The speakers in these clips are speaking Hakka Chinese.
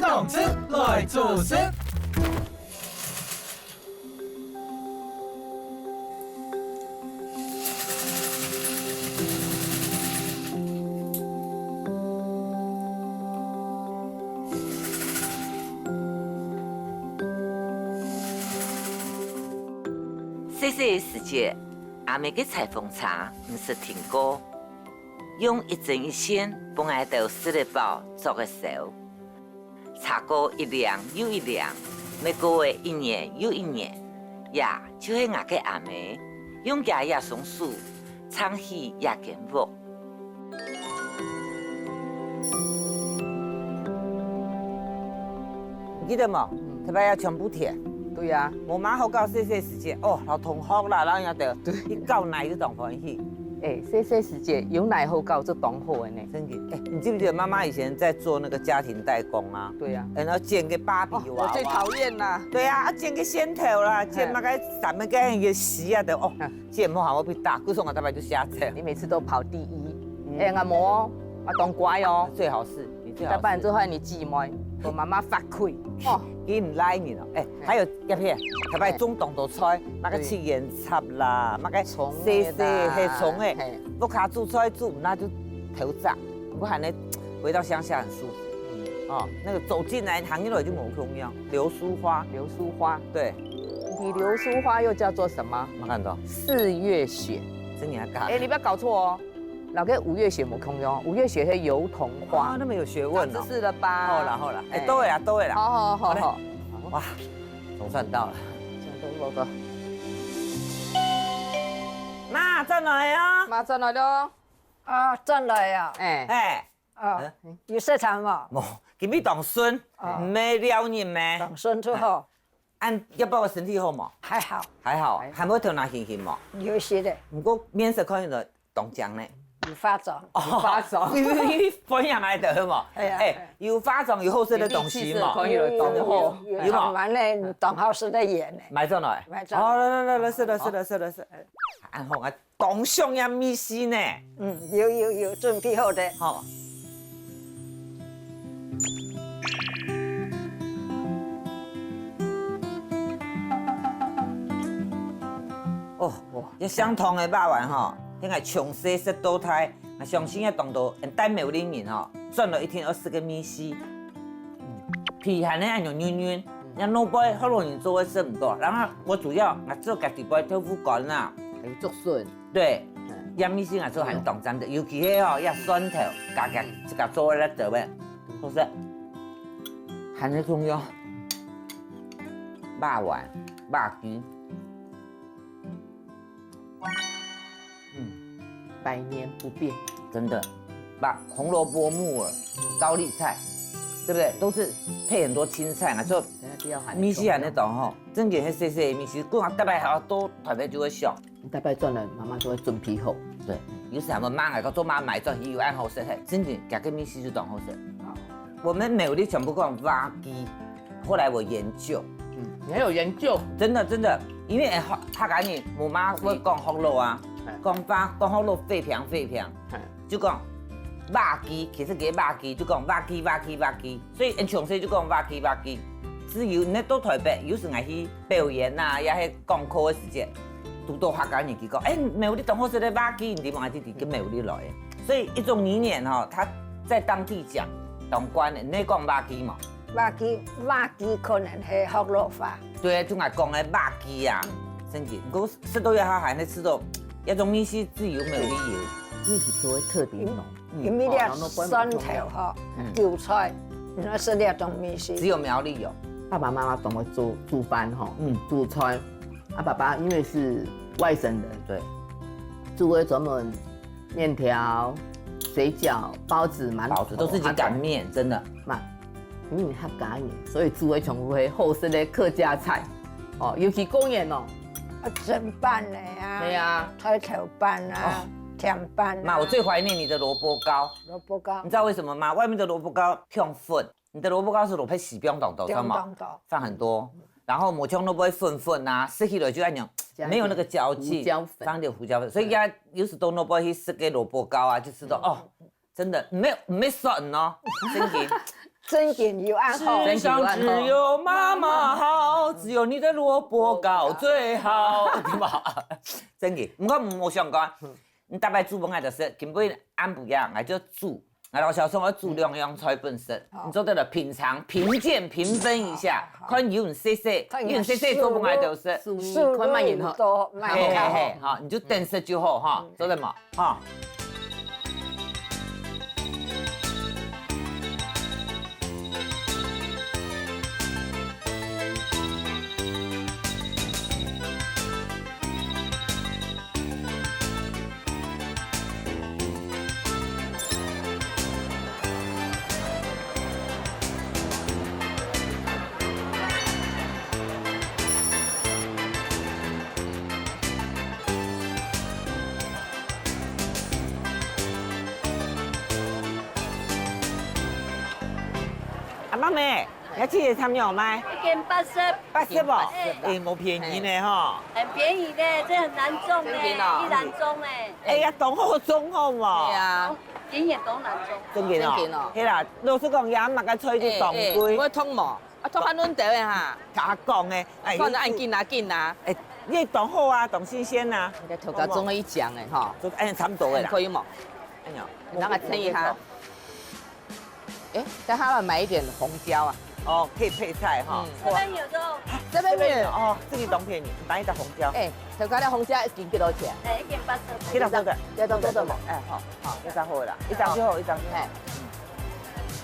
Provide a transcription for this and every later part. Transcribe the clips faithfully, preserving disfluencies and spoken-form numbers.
當真來做事。細細个時節，阿姆个裁縫車毋識停過，用一針一線分𠊎兜食得飽、著得消。車過一輛又一輛，乜過了一年又一年，這就係𠊎个阿姆用厥這雙手撐起這間屋。 你記得無？頭擺也全部田。對啊。無麼好搞細細時節，哦，摎同學啦，摎人家去搞泥就當歡喜。欸，細細時節有泥好搞就當好个呢。真个，欸，你記不記得媽媽以前在做那個家庭代工啊？對啊。欸，然後剪個芭比娃娃。哦，我最討厭啦。對啊，啊，剪個仙桃啦，剪那個，咱們跟人家洗啊的，哦， 這毋好，𠊎分你打，故所𠊎逐擺就寫這。你每次都跑第一。嗯。欸，𠊎無哦，𠊎當乖哦。最好是，你最好是。要不然就害你姊妹，我媽媽發氣。哦。佢毋賴你哦。欸，還有，葉片，頭擺種當多菜，那個七緣插啦，那個細細个蟲仔，屋下煮菜煮毋罅就偷摘，毋過還能回到鄉下很舒服。哦，那個走進來，行一路就無共樣，流蘇花。流蘇花。對。 你流蘇花又叫做什麼？沒看到。四月雪。真的假的？欸，你不要搞錯哦。摎該五月雪無共樣，五月雪是油桐花。啊，那麼有學問哦。長知識了吧？好啦，好啦。欸，欸。對啦，對啦。好，好，好，好嘞。好。哇，總算到了。媽，轉來啊。媽，轉來了。啊，轉來啊。欸。欸。 哦，嗯。有食飯無？無，今日當順，哦。毋係尞人咩？當順就好。恁葉伯伯身體好無？還好。還好，還好。還會頭那暈暈無？有一息仔。毋過面色看起來當靚呢。有化妝。哦，有化妝。你，你，你分享來的好無？哎呀。欸，有化妝有好食个東西無？有，有，有，有，有無？有，有，有，當好食个鹽呢。買轉來。買轉來。哦，來，來，來，來，是的，是的，是的，是的。恁好啊， 當想這味緒呢。嗯，有，有，有，準備好个。好。哦，這香腸个肉圓吼，應該從細食到大，𠊎相信也當多，嗯，蹛苗栗人吼，轉來一定愛食个味緒。嗯，皮還係恁樣韌韌，嗯。人老輩好多人做个食毋到，然後𠊎主要，𠊎做家己煸豆腐乾啦。還有竹筍。 對，嗯。這味緒𠊎做還當讚个，尤其係吼，這蒜頭，加加自家做个辣椒个，好食。還係共樣，肉圓、肉羹。嗯。百年不變。真的，把紅蘿蔔、木耳、高麗菜，對不對？都是配很多青菜啊，就等下不要喊味緒還在動吼，真个係細細个味緒，不管大家還要多特別就會想。 逐擺轉來，媽媽就會準備好。對，有時候媽媽个做媽媽轉，佢又恁好食，嘿，真正佢个味緒就當好食。我們苗栗全部講肉羹，後來我研究，嗯，你還有研究？真的真的，因為，欸，客，客家人，我媽會講學老啊，哎。講話，講學老，肥平肥平，哎。就講肉羹，其實佢肉羹就講肉羹，肉羹，肉羹。 所以𠊎從細就講肉羹肉羹。至於你到台北，有時𠊎去表演啊，也係講課个時節，堵到客家人佢講，欸，苗栗當好食个肉羹，你問𠊎弟弟跟苗栗來个。所以一種語言吼，它在當地講，當慣个，你講肉羹嘛。肉羹，肉羹可能係學老話。對，就𠊎講个肉羹啊，真个，毋過食到這下還係食到，這種味緒只有苗栗有。你去做个特別濃。 嗯。因為這蒜頭吼，嗯。韭菜，那是那種味緒。只有苗栗有。爸爸媽媽懂得煮，煮飯吼，嗯。煮菜。啊，爸爸因為是外省人，對。煮个專門麵條、水餃、包子、饅頭，包子都自己擀麵，啊，真的。嘛，因為客家人，所以煮个全部係好食个客家菜。哦，尤其過年哦。啊，蒸飯个啊，對啊。菜頭飯啊，哦。甜飯啊。媽，我最懷念你的蘿蔔糕。 蘿蔔糕。你知道為什麼嗎？外面的蘿蔔糕放粉，你的蘿蔔糕係蘿蔔絲放當多，知道嗎？放當多。放很多，然後無像蘿蔔粉粉啊，食起來就恁樣，加一點沒有那個嚼勁，胡椒粉。放一點胡椒粉，所以人家有時到外面去食个蘿蔔糕啊，就知道，嗯。哦，真的，沒有，沒蒜哦，真的。真个有恁好。世上只有媽媽好，只有你的蘿蔔糕最好，對吧？真个，毋過無相干。你逐擺煮分𠊎兜食，今晡日暗晡夜𠊎就煮，𠊎老小送我煮兩樣菜分你食，你做得來品嚐、品鑑、評分一下，看有人細細，有人細細做分𠊎兜食。煮看慢人吼。嘿嘿嘿，好，你就等食就好哈，做得無？哈。 阿媽咩，你這个參樣賣？一斤八十。八十哦？哎，無便宜呢吼。很便宜的，這很難種的，真便宜哦。一籃中呢。哎呀，當好種好無？對啊。今年都難種。真个哦。真个哦。係啦，老實講，也麼个菜都當貴。哎，哎，會痛無？ 啊，頭殼攏掉个哈。假講个，哎，看得恁緊啊，緊啊。哎，你當好啊，當新鮮啊。應該頭殼種了一講个哈。就哎，差不多个啦。可以嗎？哎呀，讓我称一下。哎，待會買一點紅椒啊。哦，可以配菜哈。嗯。這邊有肉。這邊有。這邊有哦，這個當便宜，買一隻紅椒。哎，頭殼个紅椒一斤幾多錢？哎，一斤八十。幾多多的？幾多多的嘛？哎，好，好，一隻好啦，一隻就好，一隻就好。哎。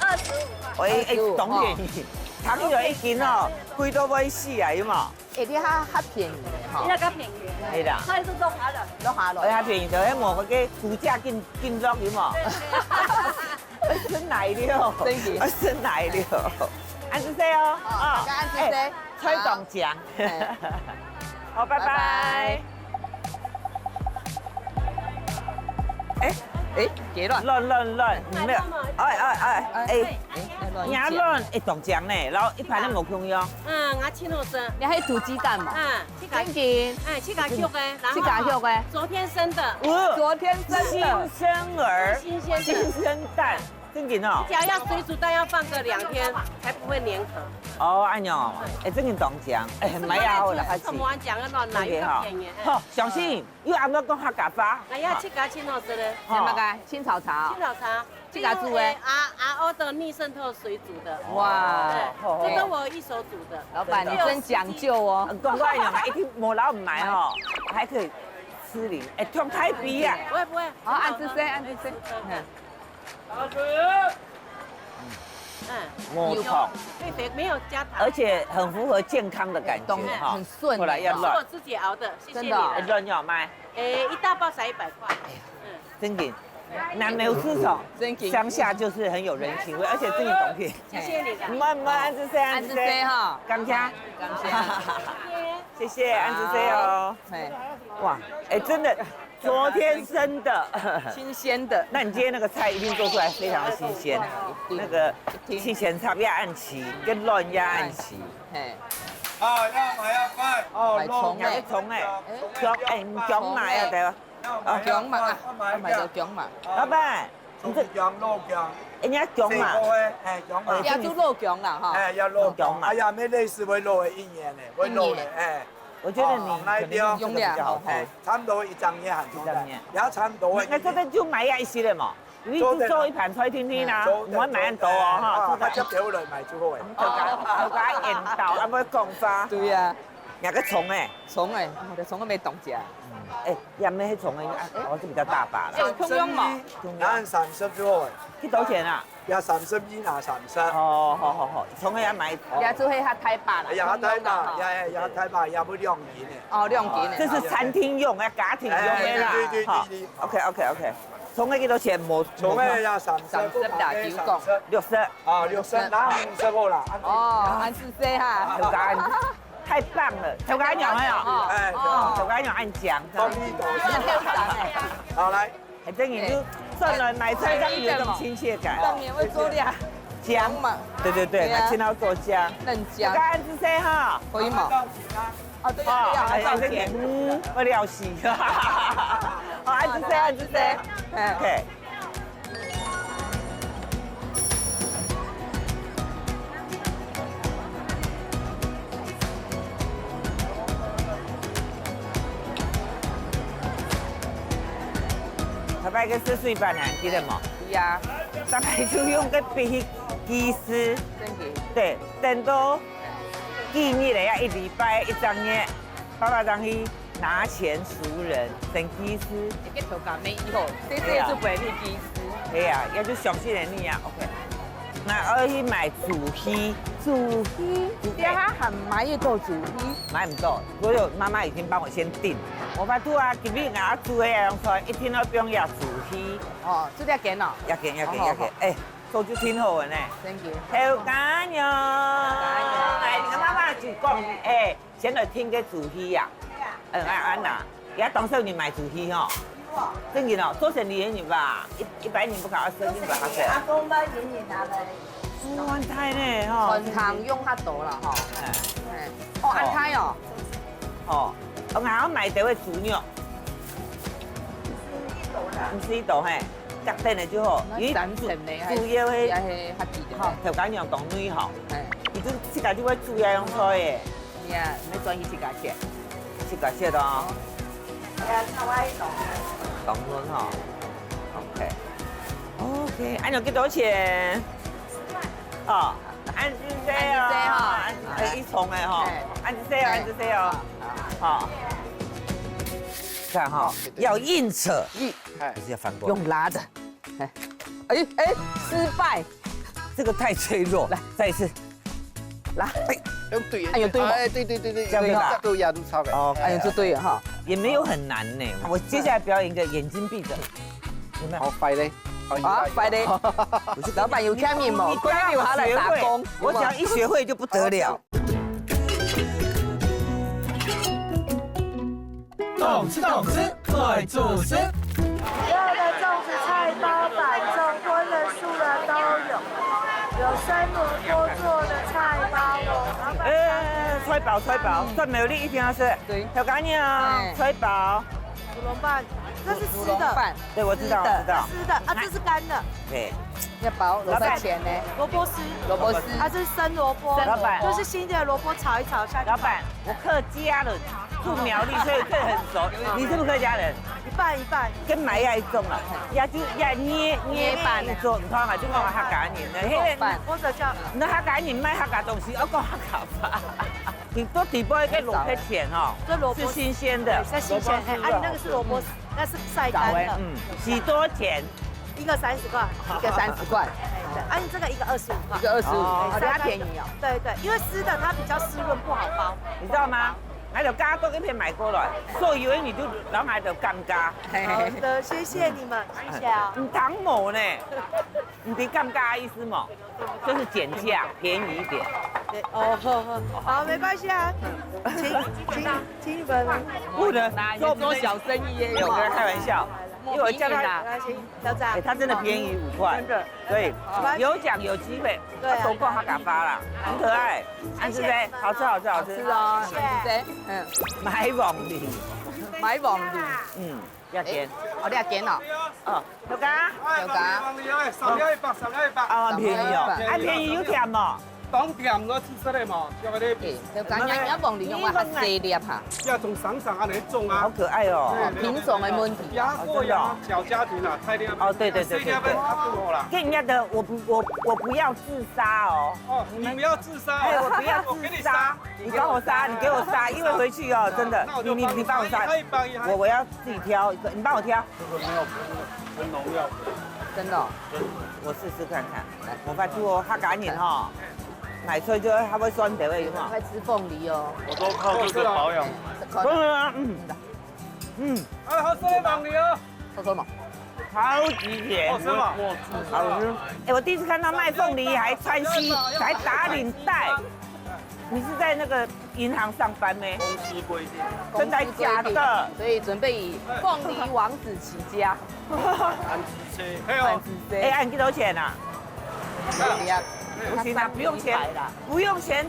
二十五塊。喂，哎，二十五，當便宜，糖有一斤哦，貴到會死啊，有無？哎，你較較便宜吼。你那較便宜。係啦。所以係落下來。落下來。哎，較便宜的，哎，無該个豬價緊緊落，有無？對，對。哎，真來了，真的。哎，真來了。恁仔細哦，哦，哦，大家恁仔細。哎，菜當靚。好。哎。好，拜拜。拜拜。 哎，哎，幾卵？卵，卵，卵，沒有。哎，哎，哎，哎，哎，哎，卵，你卵，哎，當靚呢，然後一盤都無共樣。嗯，𠊎盡好食。你還有土雞蛋嘛？嗯，自家，真緊。哎，自家畜的，然後自家畜的。昨天生的。哦，昨天生的。新生兒，新鮮的。新生蛋，真緊哦。只要要水煮蛋，要放個兩天，才不會黏殼。哦，恁樣哦，哎，真緊當靚，哎，買啊，好啦，還是。這麼講，要亂來，真的哈。一個便宜，哎。好，小心。 又恁樣講客家話。哎呀，自家盡好食个。吼。什麼个？青草茶。青草茶，自家煮个。用，哎，R，RO的逆滲透水煮的。哇，對，好，好。這都我一手煮的。老闆，你真講究哦。嗯，講到一樣，一定無老闆買哦，還可以吃零，哎，放太貴啊。不會，不會。好，恁仔細，恁仔細。嗯。 嗯，無糖。對，對，沒有加糖。而且很符合健康的感覺哈。哎，很順。過來要卵。是我自己熬的，謝謝你們。真的哦。哎，卵要賣。哎，一大包才一百塊。嗯。真的，南寮市場，真的。鄉下就是很有人情味，而且真的當便宜。謝謝你的。毋會，毋會，恁仔細，恁仔細。恁仔細哈。感謝。感謝。謝謝，恁仔細哦。嘿。哇，哎，真的， 昨天生的。新鮮的。那你今天那個菜一定做出來非常的新鮮，那個青萱菜也恁齊，跟卵也恁齊。嘿。啊，要買要賣。哦，買蔥欸。買蔥欸，薑，哎，薑買啊，對吧？哦，薑嘛，啊，買个薑嘛。老闆，你這薑，老薑。人家薑嘛。細个，哎，薑嘛。哦，也做老薑啦，哈。哎，要老薑嘛。哎呀，沒類似會老的一年呢，會老的，一年。哎。 我覺得你可能用這個比較好吃。哦，用這個，哎，差不多一張也很多的，一張也。也差不多。那這個就買一些了嘛，因為就做一盤菜定定啦，嗯，做得，毋會買恁多哦，哈，做得。啊，就別人買就好了。頭家，頭家緣投，啊，毋好講話。對啊。那個蔥欸。蔥欸，哦，這蔥都沒動靜。哎，也沒那蔥欸，啊，哦，這比較大把啦。哎，有共樣嘛？共樣。拿三十就好了。幾多錢啊？ 也三十二拿三十。哦，好好好，蔥也買。也就係較大把啦，哎呀，較大把，共樣啦，吼。也，也，也大把，也不兩斤的。哦，兩斤的。這是餐廳用的，家庭用的啦。哎，對，對，對，哈。對，對。OK，OK，OK。蔥个幾多錢？無，蔥个也三十，三十啦，九公。三十。六十。啊，六十，拿五十好啦。哦，恁仔細哈。頭家，太棒了，頭家娘哎哦。哎，哦。頭家娘恁講，這樣。好，來。 還真的，就轉來買菜，這樣有一種親切感。當然會做了。薑嘛。對對對，對啊。那青島做薑。嫩薑。這個恁仔細哈。可以嗎？哦，對啊，哦，對啊，哎，這個，嗯，我了解。好，恁仔細，恁仔細。哎。OK。拜个食水粄，還記得無？係啊。大概就用个筆去記事。真个。對，等到記日个呀，一禮拜、一隻月，爸爸正去拿錢贖人，先記事。一个頭家妹以後，這這就不會去記事。對啊，也就相信了你啊，OK。那愛去買煮魚，煮魚，這下還買得到煮魚？買毋到，所以媽媽已經幫我先訂。我發覺啊，今日𠊎煮个洋菜一定要用這煮魚。 哦，就這間哦。這間，這間，好，好，這間，好。哎，做就挺好个呢。Thank you。頭家娘，哎，你个媽媽就講，哎，先來訂个煮魚啊。嗯，啊，啊，那，也當少人買煮魚吼。真个哦，做生理个人吧，一，一擺人毋夠，二十人毋夠。阿公捌人人拿來。哦，恁大呢，吼。餐廳用較多啦，吼。哎。哎。哦，恁大哦。哦，𠊎還買兜个豬肉。 毋使多嘿，較等个就好，因為三層呢，主，主要係，也係較貴个。吼，頭家娘當餒吼，哎。佢就自家就會煮這樣菜个。你啊，你轉去自家切。自家切哦。哎呀，炒一種。當餒吼。OK。OK，恁樣幾多錢？哦，恁仔細哦，恁仔細吼。恁仔細，一重个吼，哎。恁仔細哦，哎。恁仔細哦。好。好。看哈，要硬扯。硬 哎，不是要翻过来。用拉的。哎，哎，哎，失败。这个太脆弱。来，再一次。拉。哎，用对的。哎，有对吗？哎，对对对对，这样对吧？都压住超的。哦，哎，就对了哈。也没有很难呢。我接下来表演一个眼睛闭着。有没有？好，快嘞。好，有啊，啊，有啊。快嘞。我就跟你，老板有看你吗？你，你不要快点拿来打工。我只要一学会就不得了。 懂吃懂吃，快做事。所有的粽子、菜包、粄粽、荤的、素的都有，有生萝卜做的菜包哦。老板，哎，菜包，菜包，蒜苗粒一定要吃。对。头家娘，哎。菜包。胡萝卜，这是湿的。胡萝卜。对，我知道，我知道。这是湿的啊，这是干的。对。要包，老板。萝卜丝呢？萝卜丝。萝卜丝。它是生萝卜，老板。就是新鲜的萝卜炒一炒下去。老板， 我客家人，住苗栗，所以客很熟。你是不是客家人？一半一半。跟买呀一种啊，呀就呀捏，捏捏板啊。一种，你看嘛，就讲客家人的，嘿，或者叫，那客家人卖客家东西，要讲客家话。你都底部一个萝卜钱哦，这萝卜是新鲜的。对，是新鲜，哎，啊，你那个是萝卜，那是晒干的。嗯，几多钱？ 一个三十块。一个三十块。哎，对，啊，你这个一个二十五块。一个二十五，哦，哦，比较便宜哦。对，对，因为湿的它比较湿润，不好包。你知道吗？还有刚刚都一片买过了，所以有人你就，然后还有尴尬。嘿。好的，谢谢你们，谢谢啊。你当某呢？你的尴尬意思嘛，就是减价，便宜一点。对，哦，好，好，好，没关系啊，请，请，请你们。不能，那你做小生意也有啊。我跟他开玩笑，因为我叫他，来，请。 挑战。哎，它真的便宜五块，真的。所以有奖有机会，对啊。多讲客家话啦，很可爱。啊，是不是？好吃，好吃，好吃。是哦，谢谢。是谁？嗯。买凤梨。买凤梨。嗯，要煎。哎，哦，你要煎哦。哦，有噶。有噶。凤梨，凤梨，哎，三粒一百，三粒一百。啊，便宜哦。三粒一百。哎，便宜有甜哦。 当甜个紫色的嘛，像个咧。哎，就讲人家凤梨用个较细粒哈。要种上上安尼种啊。好可爱哦。对，对，品种的问题。压过呀，哦，真的哦。小家庭啊，太厉害。哦，对，对，对，对，对。这个要不然它不好啦。跟人家的，我不，我，我不要自杀哦。哦，你不要自杀哦。哎，我不要自杀。我给你杀。你帮我杀，你给我杀，因为回去哦，真的，那我就你，你，你帮我杀。帮你，可以帮你，我，我要自己挑一个，你帮我挑。这个没有，不用，纯农药。真的哦。真的。我试试看看。 我发觉哦，客家人吼，买菜就还会选对位嘛。快吃凤梨哦。我都靠这个保养。真的吗？嗯。嗯。哎，好吃的凤梨哦。好吃吗？超级甜。好吃吗？好吃。哎，我第一次看到卖凤梨还穿西，还打领带。你是在那个银行上班咩？公司规定。真的假的？所以准备以凤梨王子起家。安之车。哎呦，安之车。哎，啊，你几多钱啊？ 不行啊，不用钱，不用钱，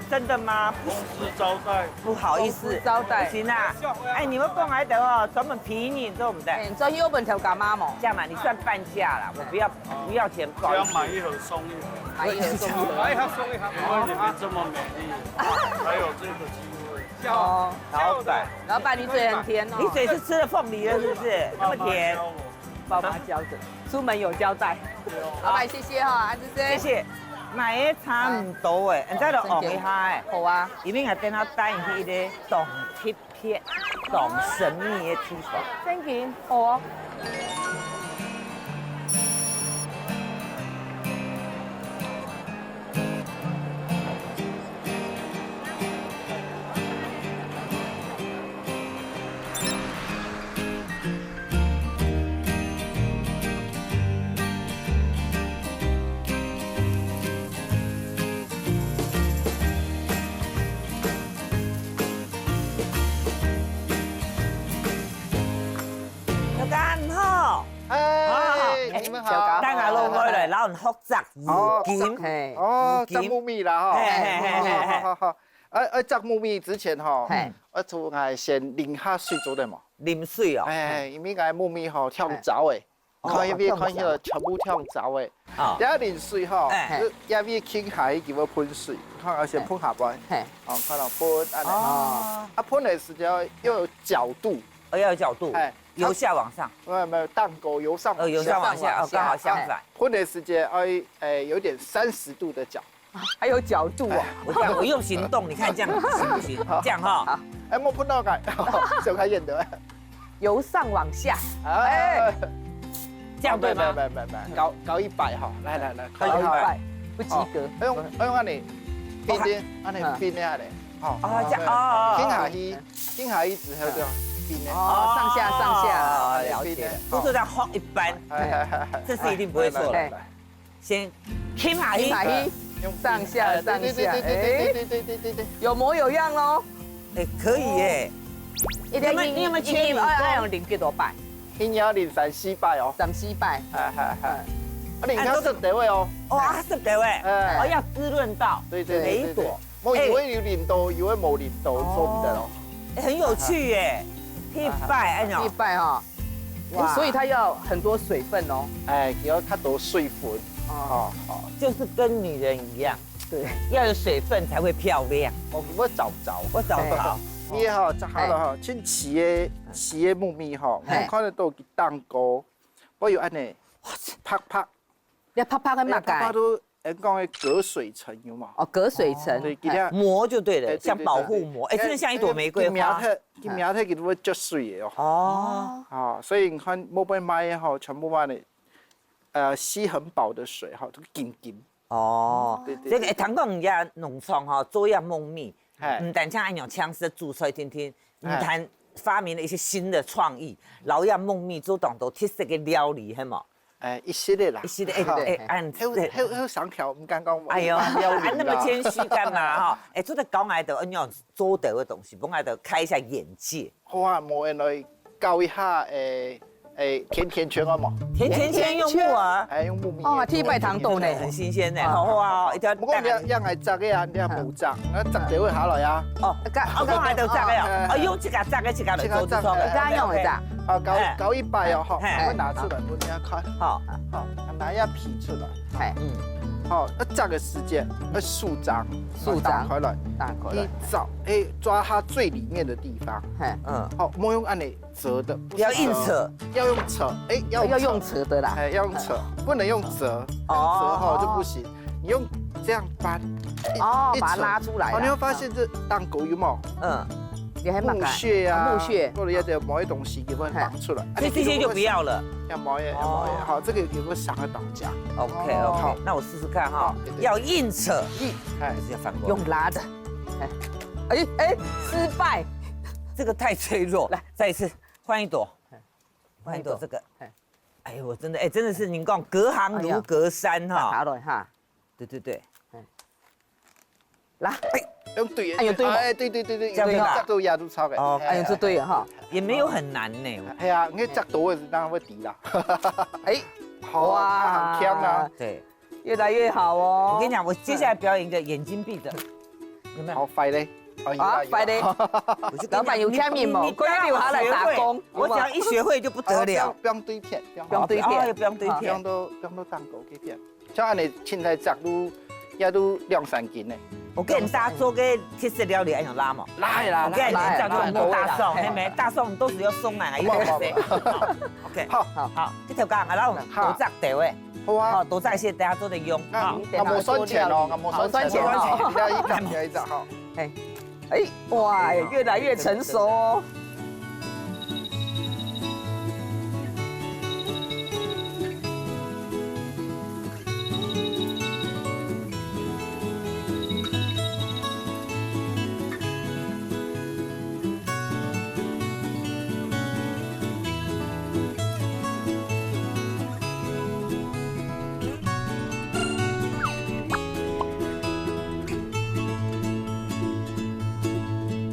真的吗？公司招待。不好意思，公司招待。不行啊。哎，你们讲来的哦，专门便宜你，对不对？哎，你专业问头干嘛嘛？这样嘛，你算半价啦，我不要，不要钱，不好意思。这样买一盒送一盒。买一盒送一盒。因为你们这么美丽，才有这个机会。哦，老板。老板，你嘴很甜哦。你嘴是吃了凤梨了，是不是？那么甜。慢慢教我。爸妈教的，出门有交代。老板，谢谢哈，安之森。谢谢。买个差不多哎，你再来望一下哎。好啊。因为我等下带你去一个当特别、当神秘的地方。真的，好哦。小刚好。哎，啊，你们好。大家都过来，然后学习五金。嘿。哦，五金。做木米啦，哈。嘿，嘿，嘿，嘿，嘿。好，好，好。哎，哎，做木米之前，哈，嘿。我出来先淋下水做得吗？淋水哦。哎，因为俺木米，哈，跳燥哎。 哦，看一遍，看一个全部跳燥个。啊。等下淋水吼，哎。就一边轻下去，就要喷水，看，而且喷下背。嘿。哦，看到喷，按呢。哦。啊，喷的时间要有角度。哦，要有角度。哎。由下往上。没有，没有，蛋糕由上往下。哦，由上往下，哦，刚好相反。哎。喷的时间要，哎，有点三十度的角。 还有角度哦。哎，我这样，我用行动，你看这样行不行？这样哈。哎，没碰到感，小开眼的。由上往下。哎。这样对吗？没，没，没，没，高，高一百哈，来，来，来，高一百。高一百，不及格。哎，用，哎，用按呢，平的，按呢平的按呢，哦。啊，这样，哦，哦，哦。平下去，平下去之后就平的。哦，上下，上下。哦，了解。平的，不是这样晃一般，哎，哎，哎，哎，这是一定不会错的。来，来，来。 先轻下去。轻下去，用上下，哎，上下，对，对，对，哎。对，对，对。有模有样咯。哎，可以耶。一定要你有没有，你有没有牵引过？哎，哎，要淋几多摆？一定要淋三四擺哦。三四擺。哎，哎，哎。嗯。啊，你看濕地位哦。哦，啊，濕地位。哎。哦，要滋润到对，对，对，每一朵。对，对。我以为有淋到，以为没淋到，哦。做不得哦。哎，很有趣耶。一擺，哎呦。一擺哈。 哇。所以它要很多水分哦。哎，要较多水分。哦。哦，哦。就是跟女人一样，对。要有水分才会漂亮。我，我找不着。我找不着。哎。你好，这好了哈，哎。像企业，企业木米哈，哎。我看得到个蛋糕，我有按呢，啪啪，你要啪啪个嘛哎，啪啪都，人讲的隔水层有吗？哦，隔水层。对，给它，膜就对了，哎，对，像保护膜。对，对，对。哎，真的像一朵玫瑰花。哎，给苗特，给苗特给它会积水的哦。哦。啊，所以你看，莫被卖哈，全部卖的，呃，吸很饱的水哈，都紧紧。哦，对，对，这个，对。哎，听讲人家农场哈，做一样木米，嘿。毋單淨恁樣搶食煮菜，天天，毋嘿。但發明了一些新的創意，然後讓木米做當多特色的料理，係無？哎，一系列啦。一系列，哎，哎，哎，按，還有，還有，還有上條，毋敢講，哎喲，毋敢料理啦。還那麼謙虛幹嘛哈？哎，做得教𠊎兜恁樣做得个東西，分𠊎兜開一下眼界。好啊，無人來教一下，哎，哎，甜甜圈好無？甜甜圈用木耳？哎，用木米。哦，第一擺聽到呢。很新鮮呢，好啊，一定要不過你要，要來摘个啊，你要無摘，那摘得會下來啊。哦，哦，講還得摘个啊，哎。哦，用這個摘个，這個來做，這個摘个，這個用得摘。啊，搞，哎。搞一擺哦，吼，嘿。我拿出來，分你看。好。好，拿一下皮出來。嘿。嗯。好，要摘的時間，要手掌，手掌打開來，打開來。你找，哎，抓它最裡面的地方。嘿。嗯。好，莫用按呢 折的，不是折，不要硬扯。要用扯，哎，要用扯。要用扯的啦。哎，要用扯，不能用折，哦。折哈就不行。你用这样扳，一，哦，一扯，把它拉出来啦。哦，你会发现这蛋糕有没有？嗯。你还蛮敢。木屑呀，啊，木屑。或者有点某些东西也会绑出来。哎，这，这些就不要了。要毛耶，要毛耶。哦。好，这个有个想要绑架。OK，OK，好。那我试试看哈。好，对，对。要硬扯，硬，哎。就是要反过来。用拉的。哎，哎，哎，失败。这个太脆弱。来。再一次。 换一朵，哎，换一朵这个。哎。哎呦，真的，哎，真的是您讲隔行如隔山哈。哎呀，打落哈。对，对，对。哎。来。哎，用对的，哎，用对嘛。哎，对，对，对，对，这样对吧？有的角度压住超的。哦，哎，哎，用这对的哈。也没有很难呢。哎呀，你角度位置当然会低啦。哎，好啊，哇。很强啊。对。 越来越好哦。我跟你讲，我接下来表演一个眼睛闭着，有没有？好，坏嘞。哦，有啊，啊，有啊。坏嘞。我就跟你讲，老板有听你吗？你，你，快点留下来打工，你不要学会，有没有？我只要一学会就不得了。哦，不用，不用对片，不用对片。哦，不用对片。不用到，不用到蛋糕对片。像按呢，现在摘都，也都两三斤呢。我跟你大家做个特色料理，哎，有辣吗？辣啦，我跟你讲，辣啦这样就很多大蒜，辣啦嘿没？大蒜都是要送来啊，一不不个谁？不好，OK，好好，好，这条讲啊，然后好多炸掉哎，好啊好，，多炸一些，大家都得用。那好，那我算钱哦，那我算钱好算钱哦，哦不要一张，不要一张哈。哎，哎，哇，越来越成熟哦。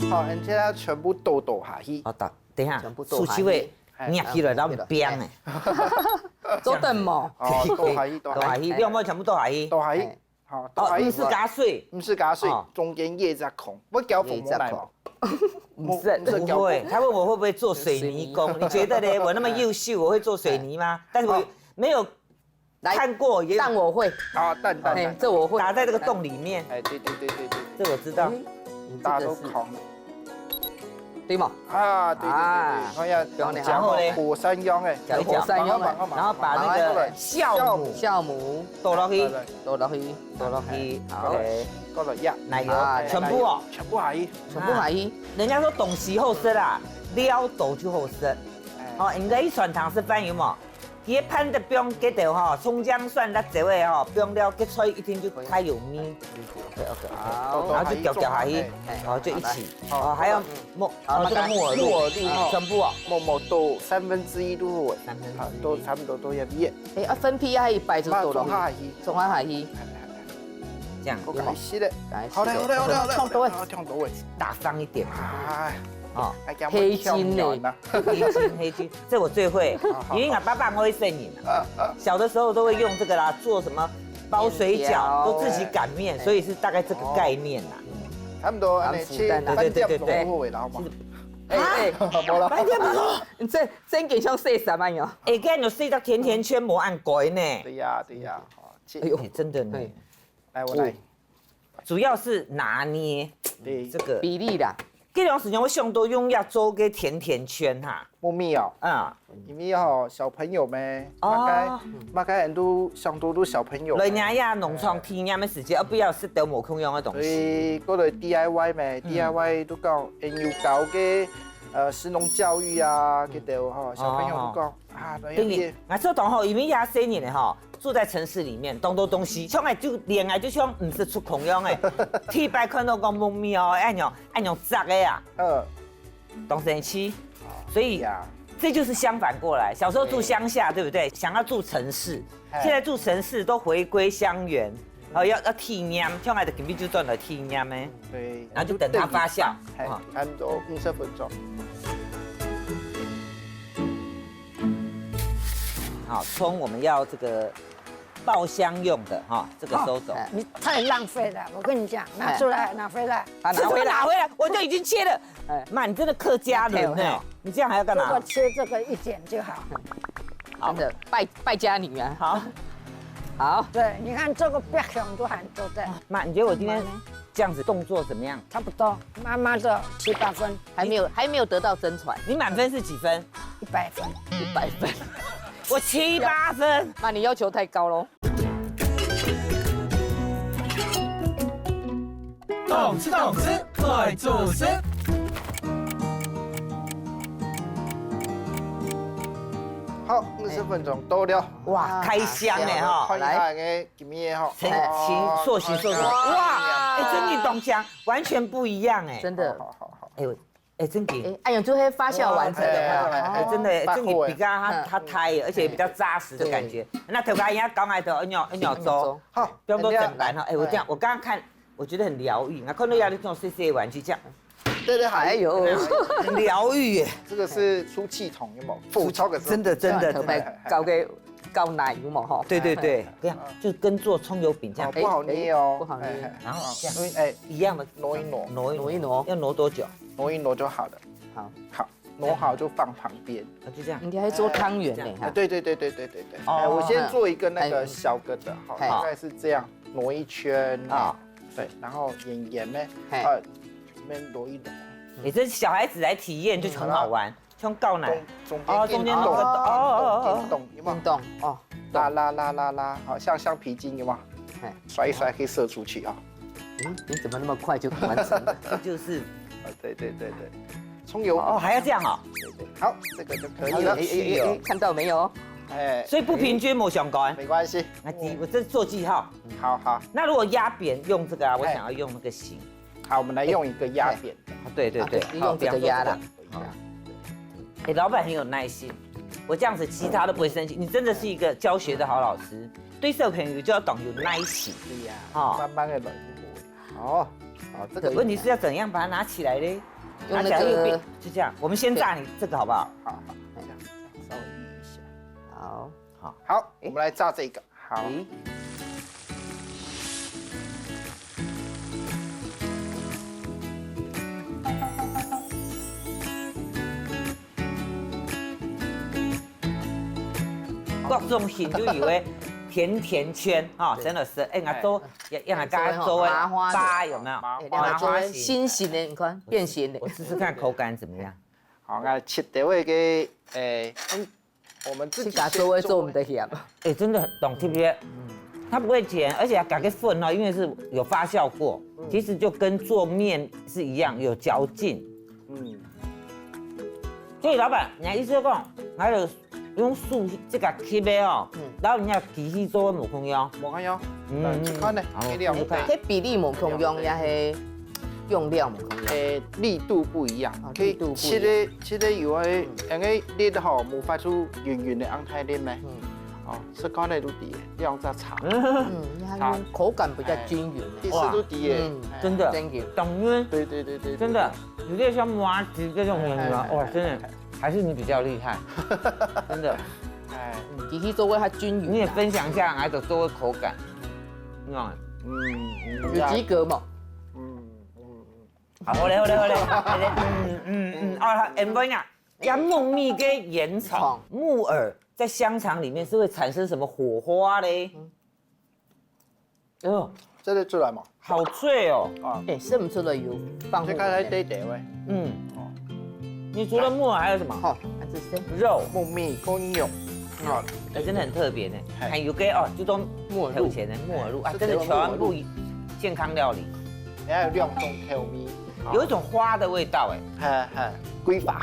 好，你现在全部倒倒下去，好，等等一下，全部倒下去手机会捏起来，然后变哎，做等么？哦，倒下去，倒下去，倒下去，你有没有全部倒下去？倒下去哎，好，倒哦，下去，毋使加水，毋使加水哦，中间一只孔，我搞粉末来嘛，毋是毋使不会，他问我会不会做水泥工，你觉得呢？我那么优秀，我会做水泥吗？但是我没有来看过，也但我会，啊，蛋蛋哎，蛋，这我会。打在这个洞里面，哎，对对对对对对，这我知道。嗯大家都烤，对吗？啊，对对对对，好像讲火山一样哎，搅一搅，火山一样哎然后把那个酵母酵母倒落去，倒落去，倒落去，好嘞，过了呀，奶油啊全部哦，全部下去，全部下去。人家说东西好食啦，料倒就好食。哎哦，应该一传糖是饭有无？佢个飯得放个豆吼，葱姜蒜辣椒个吼，放了个菜一定就太有味。OK OK OK，好，然后就攪攪下去，哎然后就一起。好哦，还有木，好哦这个木耳露，木耳露啊全部哦，默默倒三分之一都会，三分之一啊，都差不多都要变，哎，啊，粉皮啊，一摆就倒落去，那种下去，从它下去，这样我开始了，开始好嘞好嘞好嘞好嘞，冲到位好，冲到位，大方一点哎，哦还讲黑金呢呢，黑金黑金，这我最会好，好因为我爸爸我会说你嘛，小的时候都会用这个啦，做什么包水饺，面条都自己擀面，所以是大概这个概念啦。差不多，哎，含福蛋啊切半点都会了，好吗？哎哎，好了，半点不够，你这真给像谁什么哟？哎，跟你说这甜甜圈模案改呢，对呀对呀，好，切哎，呦，哎，真的呢对，来我来，主要是拿捏对这，个。比例啦，这段时间我想到用要做个甜甜圈哈，木蜜哦。啊，因为吼小朋友咩，哦嘛该嘛该很多上多都小朋友咩，人家呀农场体验的时间，啊，不要是得某空用的东所西。以过来 D I Y 咩，D I Y 都讲，哎，有搞个呃食农教育啊，给到吼小朋友都讲啊，来等于也，𠊎做同学，因为遐些人的吼，住在城市里面，当多东西，像哎就连哎就像毋是出空样哎，第一摆看到讲木米哦，哎哟，哎哟，炸的啊，呃，当神奇，所以呀，这就是相反过来。小时候住乡下，对不对？想要住城市，哎现在住城市都回归乡原，哦，要要体验，像哎的隔壁就转来体验呢，对，然后就等它发酵哎啊。，差不多五十分钟。好，葱我们要这个爆香用的哈，这个收走。哎你太浪费了，我跟你讲，拿出来，拿回来。啊，拿回来拿回来，我就已经切了。哎妈，你真的客家人呢拿回来，你这样还要干嘛这个？切这个一点就好。真的败败家女啊。好，好，对，你看这个白熊都还做得，妈，你觉得我今天这样子动作怎么样？差不多，妈妈的七八分，还没有还没有得到真传，你满分是几分？一百分。一百分。我七八分。那你要求太高喽。动次动次，快做事。好，五十分钟到了，哇，开箱哎哈！看一下哎，今天哈，成型塑形塑形，哇，哎，真的东西完全不一样哎，真的。好好好，哎呦，哎，真的，哎，哎呦，就会发酵完成的话，哎哎，真的，哎，发真的比较它它开，而且比较扎实的感觉。那头发应该刚来的，哎呦，哎呦，走，好，不用多整板哈。哎，我这样，我刚刚看，我觉得很疗愈。那看到压力这种碎碎的玩具，这样对对，还有哎呦，很疗愈耶，这个是出气筒，有没有？浮超个真的真的真的。搞个搞奶油嘛哈。对对对，这样就跟做葱油饼这样哦，，不好捏哦，哎不好捏哎哎然后这样因为哎，一样的挪一挪，挪一挪一挪要挪多久？挪一挪就好了。好，好，挪好就放旁边。啊，就这样。你还做汤圆呢啊，哈。对对对对对对对。哦哎，我先做一个那个哎小个的，好，哎大概是这样，挪一圈啊啊。对，然后圆圆呢，嘿。呃，里面揉一揉。你这小孩子来体验就很好玩，像告奶。中，中间哦，中间那个，哦，哦，哦，哦。动，动，有没有？运动，哦，拉，拉，拉，拉，拉，好，像，像皮筋，有没有？嘿。甩一甩可以射出去啊。嗯，你怎么那么快就完成了？这就是啊，对，对，对，对。葱油。哦，还要这样哦。对，对，好，这个就可以了。哎，哎，哎，哎，看到没有？哎，所以不平均，我想讲。没关系。那第一，我这是做记号。好，好。那如果压扁用这个啊，我哎。想要用那个形。好，我们来用一个压扁的。啊，对，对，对，啊，对，好，用这个压啦。这样做这个。好。哎，老板很有耐心，我这样子，其他都不会生气。你真的是一个教学的好老师，对小朋友就要懂有耐心。对呀，哦。慢慢地来就会。哦，哦，这个对，问题是要怎样把它拿起来嘞？用那个拿起来又变，就这样。我们先炸你这个好不好？好，好，这样，这样稍微移一下。好。好。好，我们来炸这个。好。诶。各种形就以为甜甜圈哈，对。真的是，哎，人家做，哎。人家做个麻花的。粑有没有？麻花。哎，人家做个麻花形。心形的，你看，变形的。我试试看口感怎么样。好，那切掉个，诶，嗯，我们自己先做个做毋得嫌。哎，真的很懂 T P A，它不会甜，而且它改个粉哦，因为是有发酵过，嗯。其实就跟做面是一样，有嚼劲。嗯。所以老板，你的意思是讲，还有用手这个切的哦，嗯。然后你要机器做个无共样。无共样，嗯，嗯，嗯。看呢，好，给你用试试看。这比例无共样，也是用料无共样。诶，力度不一样，哦，可以力度不一样。切个，切个有个，嗯。因为力吼，无法出圆圆的样太力咩。嗯。哦，是看得都知，两只差。嗯，你看它口感比较均匀。哎，其实都知耶。嗯，哎。真的，真的。当然，对，对，对，对，对。真的，有点像麻吉这种人啊，哎，哎，哎，哇，真的，哎，哎。还是你比较厉害，真的。哎。嗯，机器做个它均匀啊。你也分享一下，还有做个口感，嗯，嗯，嗯，有及格嘛？嗯，嗯，嗯。好，好嘞，好嘞，好嘞，好嘞，嗯，嗯，嗯，啊，M V啊，加木蜜跟盐草、草。木耳在香肠里面是会产生什么火花嘞？嗯。哎呦，这个出来嘛。好脆哦。啊。哎，吃不出来有放木耳。这看起来对对喂。嗯。哦。你除了木耳还有什么？好，那这是肉。木蜜跟肉。啊。哎，真的很特别呢。嘿。还有个哦，就都木耳露。有钱的木耳露啊，是真的全部健康料理。还有两种口味。有一种花的味道哎。嘿，嘿，桂花。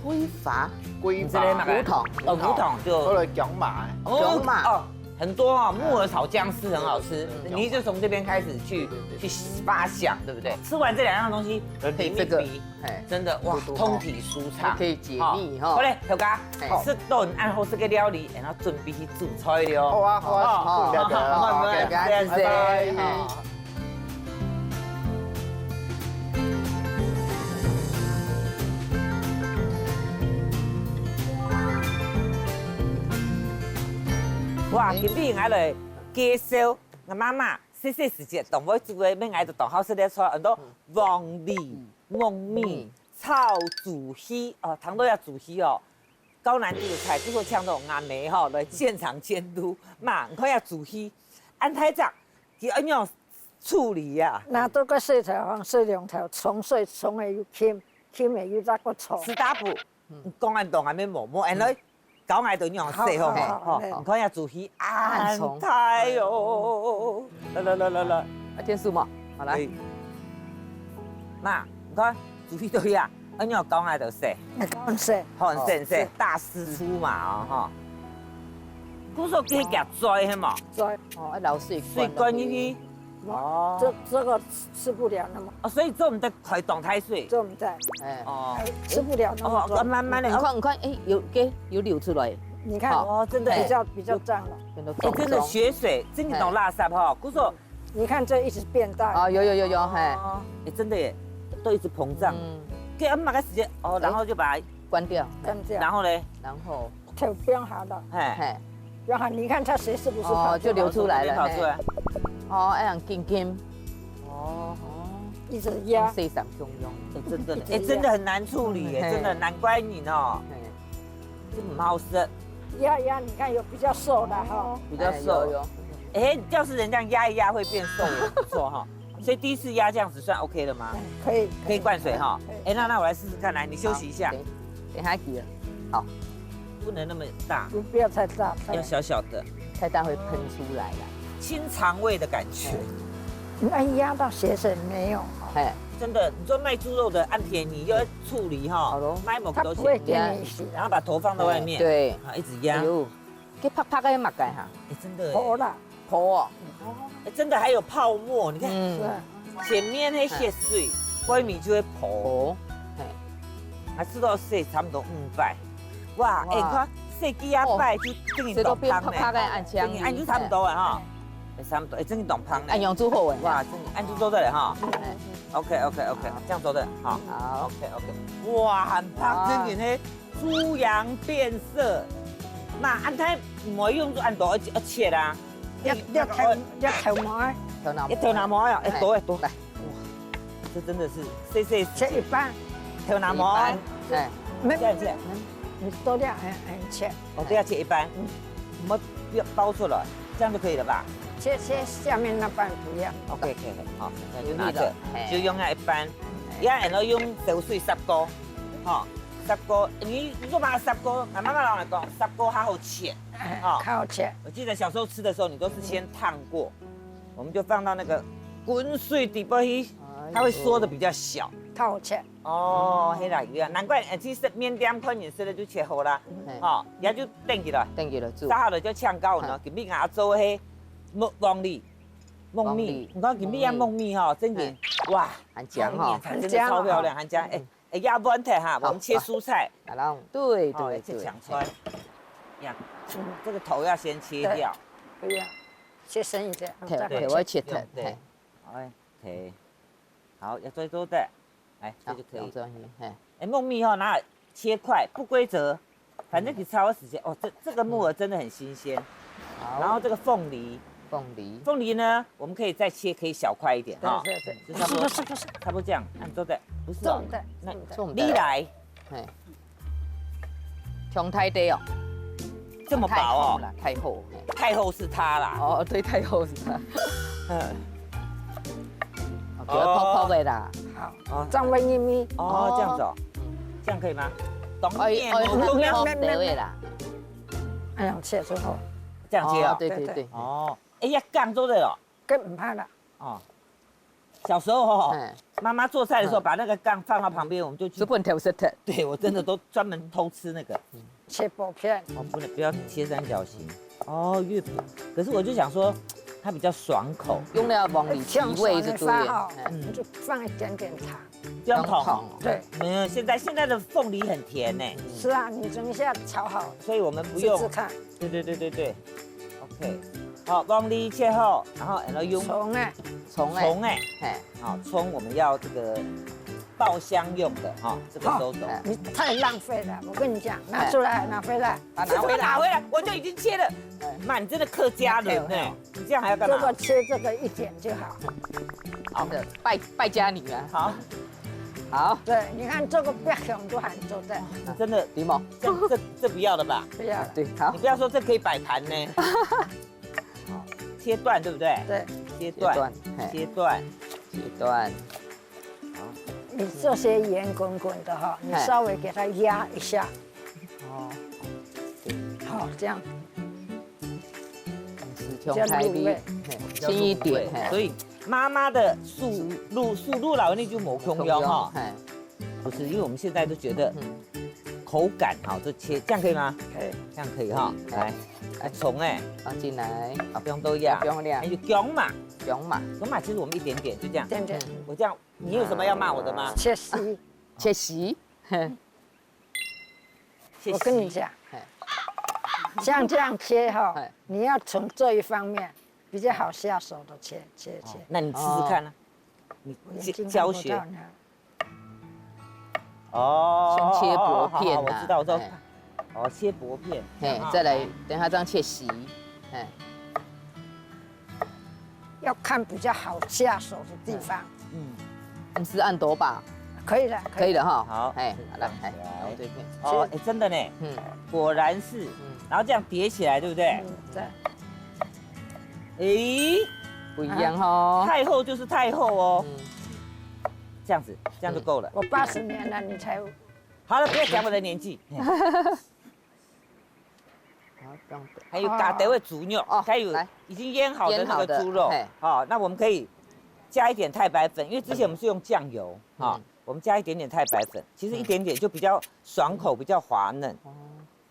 桂花？桂花。你这边嘛，胡同。哦，胡同就。后来讲嘛。哦，讲嘛。哦，很多哦，木耳炒姜丝很好吃。嗯。你就从这边开始去，对，对，对。去发想，对不对？吃完这两样东西，配这个，比，嘿。真的，哇，嘟嘟吼。通体舒畅。可以解腻哈。好嘞，头家，嘿。吃顿然后这个料理，然后准备去煮菜了。好啊，好啊，好，好，好，好，好，好，好，好，好，好，好。哇，今日𠊎來介紹，𠊎媽媽細細時節當會煮个，乜𠊎都當好食个菜，很多黃梨、木耳、炒豬血，哦，聽到愛煮血哦，高難度个菜，結果請到𠊎姆吼來現場監督，媽，你看愛煮血，恁大隻，佢愛仰處理啊？拿到个細條，放細兩條，重細重个又輕，輕个又再過重。Stop，你講恁多，𠊎姆無，無，恁來教𠊎兜仰細吼，好，好，好，吼，你看愛煮血恁大哦，來來來來來。啊，天數嘛，好來。媽，你看煮血到這啊，恁樣教𠊎兜細，教恁細，好，恁細，細，大師傅嘛哦，吼。故所佢夾嘴係無？嘴。哦，愛撈水管。水管入去。哦。這，這個吃不了那麼。哦，所以做毋得開當大水。做毋得。哎。哦。吃不了那麼多。哦，慢慢的。你看，你看，哎，有，給，有流出來。你看，好。哦，真的。比較，比較脹了。變到腫腫。哎，真的血水，真的當垃圾吼。故所，你看這一直變大。啊，有，有，有，有，嘿。哦，哎，真的耶，都一直膨脹。嗯。給它慢慢時間，哦，然後就把它關掉。關掉。然後呢？然後。 就放下了。嘿。嘿。放下，你看它水是不是跑出來？哦，就流出來了，跑出來。嘿。哦，哎呀，金金。哦。一直壓。用細膽共樣。哎，真的，哎，真的很難處理耶，嘿。真的，難怪你哦。嘿。真的很好吃。壓壓，你看有比較瘦的哈。哦。比較瘦。哎，有，有。哎，要是人家壓一壓會變瘦，也不錯哈。所以第一次压这样子算 OK 了吗？可以，可以灌水哈。可以哎，那那我来试试看，来，你休息一下好，等，等一下给了。好，不能那么大，不不要太大，太要小小的，太大会喷出来了。清肠胃的感觉。那压到血水没有？哎，真的，你说卖猪肉的按便宜又要处理哈，好咯卖某它个都钱，不会给你洗啊。然后把头放在外面，对，啊，一直压，哎呦，给啪啪给它抹干哈，哎，真的耶，好啦，好哦，哎，真的还有泡沫，你看，嗯，前面那血水，外面就会泡，好，哎，还吃到水差不多五百，哇，哎，哇你看，洗几下摆就等于这都当汤呢，变啪啪个按枪，等于按就差不多了哈，哎，差不多，哎，真的当汤呢，按用之后哎，哇，真的按就做得了哈。哎， OK OK OK，这样做得好。好， OK OK，哇，很棒，哇真的嘿，猪羊变色，那按它没用就按多要切啊，要要头要头毛啊，头脑一头拿毛呀，哎，多哎多，来，这真的是谢谢切一半，头拿毛啊，哎，没这样切，你多掉很很切，哦，对，要切一半，我要包出来，这样就可以了吧？切切下面那半不要。 OK OK，好，那就有力拿着了，哎就用那一半，也然后用手水杀锅，哈，杀锅，你你做嘛杀锅，俺妈妈老来讲，杀锅好好切，哎好好切，我记得小时候吃的时候，你都是先烫过，我们就放到那个滚水底部去，它会缩的比较小。好切，哦，黑啦，有啊，难怪，呃，其实面店看你吃的就切好啦，哎哈，然后就等起来，等佢来煮杀，好了就炝锅呢，给你拿做黑木黄梨，木蜜黄梨，你看给你啊木蜜哈，真的，哇，很香哈，真的超漂亮，很香，哎。哎，压不太哈，我们切蔬菜，然后对好，对对，切香菜，呀，这个头要先切掉，不要，切深一点，对再对，我切的，对哎，，哎，OK，好，要做一做的，来，这就可以。这样，哎，哎，木蜜哈，拿来切块，不规则，反正你炒的时间，哦，这这个木耳真的很新鲜，好，然后这个凤梨，凤梨，凤梨呢，我们可以再切，可以小块一点哈，对对就差不多，差不多这样，按做的，不是哦重，的，那重的重的你来，哎，从太低哦，这么薄哦，太厚，哎，太后是她啦，哦，对，太厚是吧？嗯，哦，泡泡的啦，好，哦这样会咪咪，哦，这样子哦，这样可以吗？懂哎哎，面哦，懂面哦泡泡的啦，哎呀，切之后这样切哦，对对对，哦，哎呀，杠做的哦，更唔怕了，哦，小时候哦，哎，妈妈做菜的时候把那个杠放到旁边，我们就去这，本头是的，对我真的都专门偷吃那个，切薄片，哦，不能不要切三角形，哦，越薄，可是我就想说它比较爽口，用了黄梨提味就对了，香爽的话哦哎你就放一点点糖，不用捧，不用捧对，没有，现在现在的凤梨很甜呢，是啊，你等一下炒好所以我们不用试试，看，对对对对对，OK，好，黄梨切好，然后然后用葱哎，葱哎，葱哎，哎，好，葱我们要这个爆香用的哈，这个收手。哎你太浪费了，我跟你讲，拿出来拿回来，把这怎么拿回来？我就已经切了，妈，你真的客家人呢，你这样还要干嘛这个？切这个一点就好，好的，败败家女啊，好，好，对，你看这个不要用就很做的，真的，对吗？这这这不要了吧？不要了，对，好你，不要说这可以摆盘呢。好，切断对不对？对，切断，切断，嘿切断。切断，你这些圆滚滚的哈，你哎稍微给它压一下，哦，好，这样是从开里，嘿，轻一点，嘿，所以妈妈的速度速度老那就没空腰哈，嘿，不是，因为我们现在都觉得嗯，口感好，就切这样可以吗？可以。这样可以哈，来，来葱哎，放进来，啊不用多压，不用压还有姜嘛，用嘛，姜嘛其实我们一点点就这样，点点我这样，你有什么要骂我的吗？切丝，切丝，嘿，谢谢我跟你讲嘿，像这样切哈哎，你要从这一方面比较好下手的切切切。那你试试看啊，你我已经教学看不到了哦，先切薄片啊好好好我知道，我知道哎，哦，切薄片，嘿啊，再来，等一下这样切丝，嘿，要看比较好下手的地方，嗯，你是按多吧？可以了，可以了哈，好，嘿，好了，嘿，好对对，哦，哎，真的呢，嗯果然是，嗯，然后这样叠起来，对不对？嗯，对，诶，不一样哦。太厚就是太厚哦。嗯。这样子，这样就够了。我八十年了，你才好了，不要讲我的年纪。好，这样子。还有加点的猪肉，哦，还有来。已经腌好的那个猪肉，腌好的，嘿。好，那我们可以加一点太白粉，因为之前我们是用酱油，哈，嗯。我们加一点点太白粉，其实一点点就比较爽口，比较滑嫩。哦。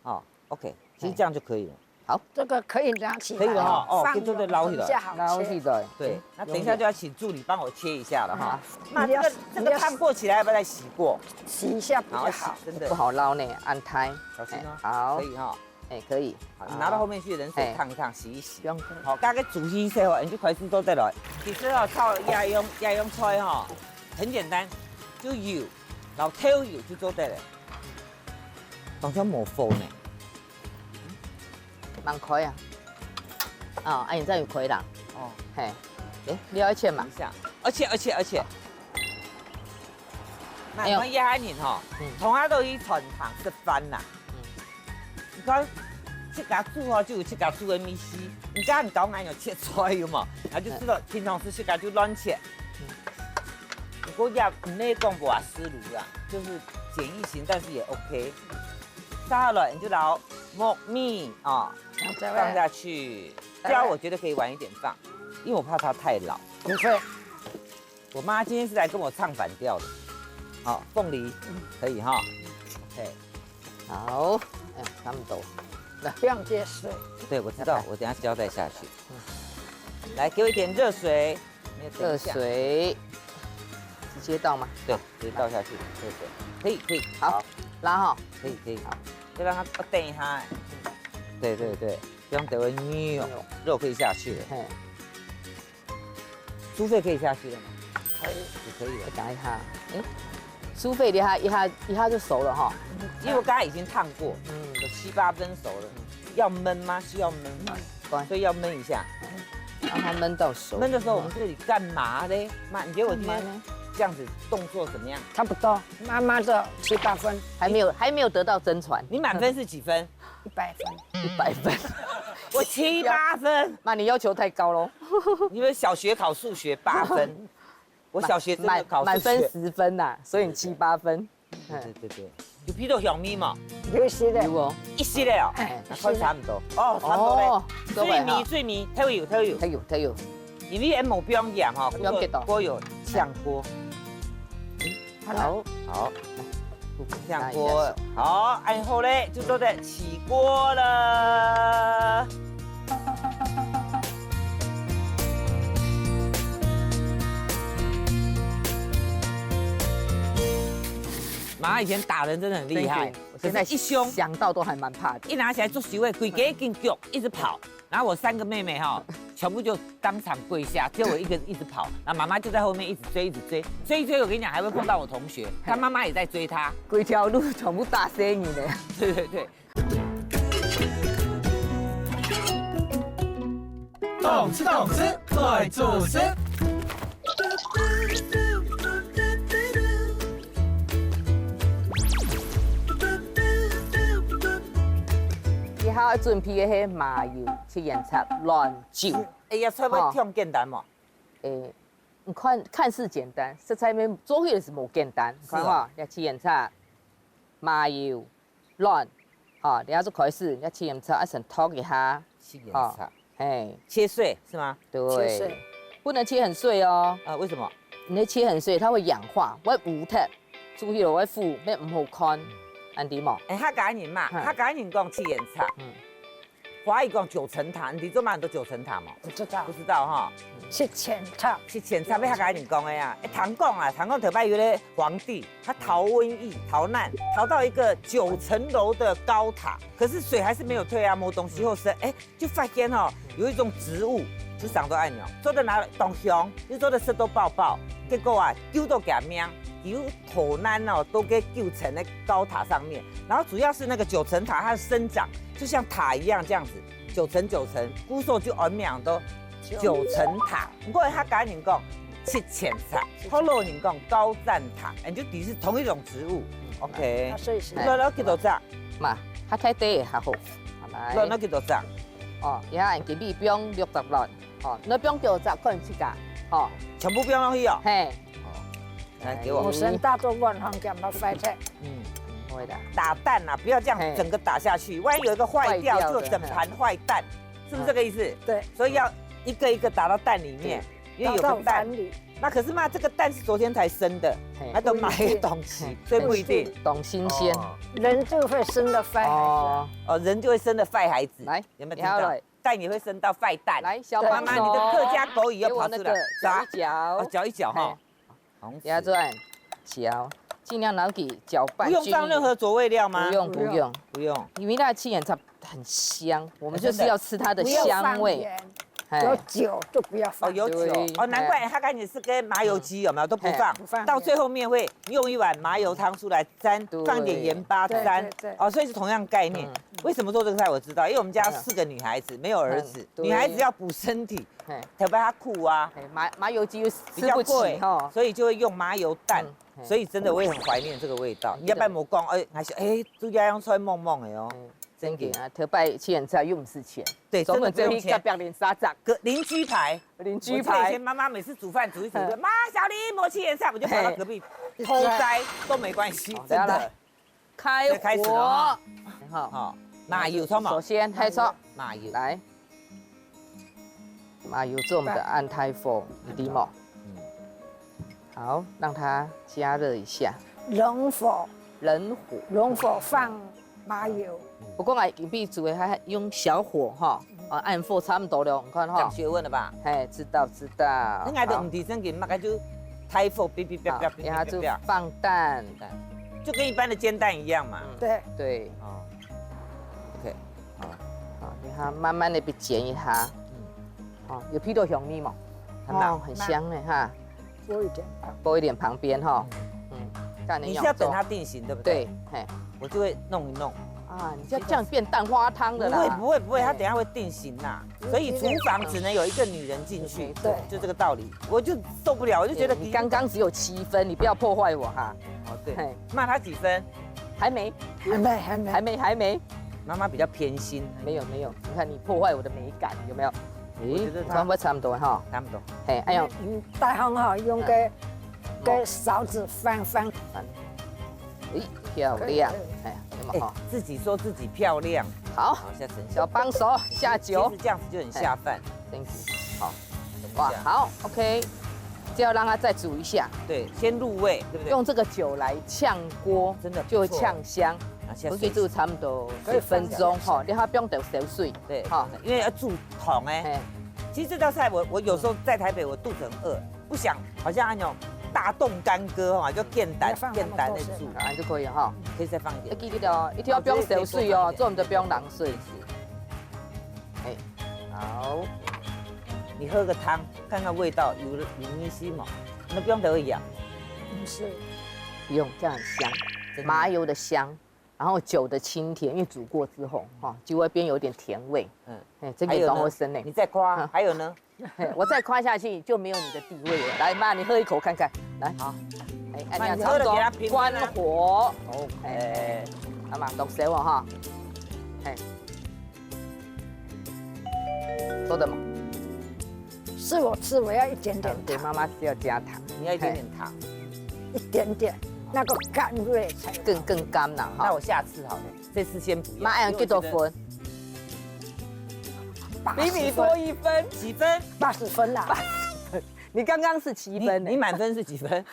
哦，OK，其实这样就可以了。好。这个可以拿起来，可以了哈，哦，放可以做得捞起来。比较好切。捞起来。对，那等一下就要请助理帮我切一下了哈。好。那这个，你要，这个汤过起来要不要再洗过？洗一下比较好。好，洗，真的。不好捞呢，按开。小心哦。哎，好。可以哈。哎，可以。好，你拿到后面去，冷水烫一烫，洗一洗。不用客气。好，刚刚煮一些哦，你就开始做得了。其实哦，炒野洋，野洋菜哈，很简单，就油，然后豆油就做得了。当像无火呢。蛮开啊。哦，哎，你这样有开啦。哦。嘿，哎，你要切嘛？等一下，而且而且而且，那哎呦。我们一下人吼，嗯。从来都去餐厅食饭呐。嗯。你看，自家煮吼，就有自家煮的味緒。你家人教俺有切菜有无？然后就知道平常时自家就乱切。嗯。不过也毋係讲我思路啦，就是简易型，但是也OK。下来你就捞木米啊，放下去。放下去。这样我觉得可以晚一点放，因为我怕它太老。不会。我妈今天是来跟我唱反调的。好，凤梨，可以哈。OK。好，哎，差不多。来。不用接水。对，我知道，OK。我等一下交代下去。嗯。来，给我一点热水。你要等一下。热水，直接倒吗？对，直接倒下去，热水。可以，可以。好，好。拉好。可以，可以。好。要让它等一下。对，对，对，不用等会，肉，肉可以下去了。嘿。猪肺可以下去了吗？可以。也可以了。再等一下。哎，猪肺一下，一下，一下就熟了哈。因为我刚才已经烫过，嗯。有七八分熟了。要焖吗？需要焖吗？嗯，关。所以要焖一下。让它焖到熟。焖的时候，我们这里干嘛嘞？妈，你觉得我今天干嘛呢？这样子动作怎么样？差不多，妈妈的七八分。还没有，还没有得到真传。你满分是几分？一百分。一百分。我七八分。妈，你要求太高喽。你们小学考数学八分，我小学真的考数学。满，满分十分呐，所以你七八分。对，对，对，对。有鼻到香味嘛？有一息仔。有哦。一息仔哦。哎，那看差不多。哦，差不多嘞。哦，最尾，最尾，豆油，豆油。豆油，豆油。因为俺无放盐哈，不用给到。锅有炝锅。好。好。炝锅。好，哎，好嘞，就做得起锅了。 妈以前打人真的很厉害，真的，我现在可是一凶，想到都还蛮怕的。一拿起来就学会，鬼给紧叫，一直跑。然后我三个妹妹哈，全部就当场跪下，只有我一个一直跑。然后妈妈就在后面一直追，一直追，追一追，我跟你讲，还会碰到我同学，他妈妈也在追他。归条路全部打死你呢。对对对。 动次动次来做事。以下要准备的是麻油、七颜菜、卵酒。哎呀，菜会吼。忒简单嘛？诶，你看，看似简单，实在面做起来是无简单。你看哈，是哦。要七颜菜、麻油、 卵，吼，等下就开始，你要切盐菜，要先托一下，切盐菜。吼，嘿，切碎是吗？对，切碎。不能切很碎哦。啊，为什么？你切很碎，它会氧化，会糊脱，注意了，会糊，会唔好看，安迪嘛。哎，客家人嘛，嗯。客家人讲切盐菜，嗯。华语讲九层塔，你知道吗？很多九层塔嘛？不知道。不知道哈。七层塔。七层塔，被客家人讲的啊。哎，听讲啊，听讲头摆有个皇帝， 他逃瘟疫、逃难，逃到一个九层楼的高塔，可是水还是没有退啊，没东西后生，哎，就发现哦，有一种植物就长到按钮，做得拿来当香，又做得吃到饱饱，结果啊，救到佢命，佢逃难哦，到个九层的高塔上面，然后主要是那个九层塔，它的生长就像塔一样这样子，九层九层，故所就安名到九层塔。不过客家人讲七层塔，福佬人讲九層塔，哎，就其实同一种植物。OK，那所以是来，来，几多只？嘛，它开得也还好。好，来。卵要几多只？哦，也给你放六十卵。好，你放幾隻看自家，好，全部放落去哦。嘿，好，來給我。我先打到碗飯，給它壞忒。嗯，不會的。打蛋啊，不要這樣嘿。整個打下去，萬一有一個壞掉，壞掉的，就整盤壞蛋，是不是這個意思？對。所以要一個一個打到蛋裡面，對。因為有個蛋。打到碗裡。那可是嘛，這個蛋是昨天才生的，嘿。還都買的東西，不一定。所以不一定。當新鮮。哦。人就會生得壞孩子啊。哦。哦，人就會生得壞孩子。來，有沒有聽到？你要來。 蛋也會生到壞蛋。來，小幫手，媽媽，你的客家國語又跑出來。給我那個啥？攪一攪。哦，攪一攪哈。嘿。好像是。壓轉，攪，盡量拿去攪拌均勻。不用放任何佐味料嗎？不用，不用。不用。因為那个七層塔很香，我們就是要吃它的香味。不要放鹽，嘿。有酒就不要放。哦，有酒。對，哦，難怪他剛才是跟麻油雞有沒有，都不放，嘿。不放鹽。到最後面會用一碗麻油湯出來沾，對。放點鹽巴沾。對，對，對。哦，所以是同樣概念。嗯。為什麼做這個菜我知道，因為我們家四個女孩子，沒有兒子，嗯，對。女孩子要補身體，嘿。特別她苦啊，嘿，麻，麻油雞又吃不起比較貴，吼。所以就會用麻油蛋，嗯，嘿。所以真的我也很懷念這個味道。嗯。你要不然我講，哎，還是，哎，豬家洋菜懵懵的哦。嗯。真的。真的啊，特別七層塔又不是錢。對，所以我們真的不用錢。隔壁鄰舍摘。隔，鄰居牌。鄰居牌。我記得以前媽媽每次煮飯煮一煮，就，嗯。「媽，小麗，無七層塔」，我就跑到隔壁偷摘都沒關係，嘿。真的。好，來，來。開火。要開始了哈。好。好，麻油，著無？首先，嘿，著。麻油。來。麻油做毋得恁大火，你知無？嗯。好，讓它加熱一下。冷火。冷火。冷火放麻油。毋過𠊎今晡日煮个，還用小火哈，哦，恁火差毋多了，你看哈。講學問了吧？嘿，知道，知道。恁𠊎都毋知正經，好。麼个就大火，嗶嗶啪啪，好，嗶嗶啪啪。然後就放蛋。就跟一般的煎蛋一樣嘛。嗯。對。對。哦。OK，好。好，你看，慢慢地去煎一下。嗯。哦，有鼻到香味無？很辣。哦，很香呢哈。 拨一點旁邊。撥一點旁邊哈。嗯。嗯，這樣你是要等它定型，對不對？對，嘿。我就會弄一弄。啊，你這樣，這樣變蛋花湯的啦。不會，不會，不會，它等一下會定型啦。嗯。所以廚房只能有一個女人進去，對。就這個道理。我就受不了，我就覺得你剛剛只有七分，你不要破壞我哈。哦，對。嘿。那她幾分？還沒。還沒，還沒。還沒，還沒。媽媽比較偏心。沒有，沒有，你看你破壞我的美感，有沒有？ 我覺得它，誒，你看會差不多哈。差不多。嘿，哎喲。嗯，大方哈，用個，嗯。個勺子翻翻。翻。誒，漂亮。可以，可以。哎，有沒有哈？哎，自己說自己漂亮。好。好，下次小幫手下酒。其實這樣子就很下飯。哎，thank you。好。哇，等一下。好，OK。只要讓它再煮一下。對，先入味，對不對？用這個酒來嗆鍋，真的不錯。就會嗆香。啊，下次。回去煮差不多十分鐘哈，可以放下來。你還不用等燒水。對，哈。因為要煮 湯欸。嘿。其實這道菜我，我有時候在台北，我肚子很餓，不想好像那種大動干戈哈，就簡單，你要放那麼多簡單的煮。啊，就可以哈。可以再放一點。要記得哦，一定要不用燒水哦，做毋得不用冷水。哎，好。你喝個湯，看看味道有，有意思嗎？那不用得一樣。不是。不用，這樣很香，真的嗎？麻油的香。 然後酒的清甜，因為煮過之後，哈，就會變有點甜味。嗯。哎，這個當好食呢。還有呢？你再誇，嗯。還有呢？嘿，我再誇下去就沒有你的地位了。來，媽，你喝一口看看，來。好。哎，哎，那你喝了給它平分啊。關火。OK。哎。好嘛，動手哦，哈。嘿。做得嗎？是我吃，我要一點點糖。啊，對，媽媽是要加糖。你要一點點糖。嘿。一點點，那個甘味才有。更，更甘啦，哈。那我下次好了，這次先不要，媽，哎呀，因為我覺得幾多分？八十分。比你多一分。幾分？八十分啦。八十分。你剛剛是七分呢。你，你滿分是幾分？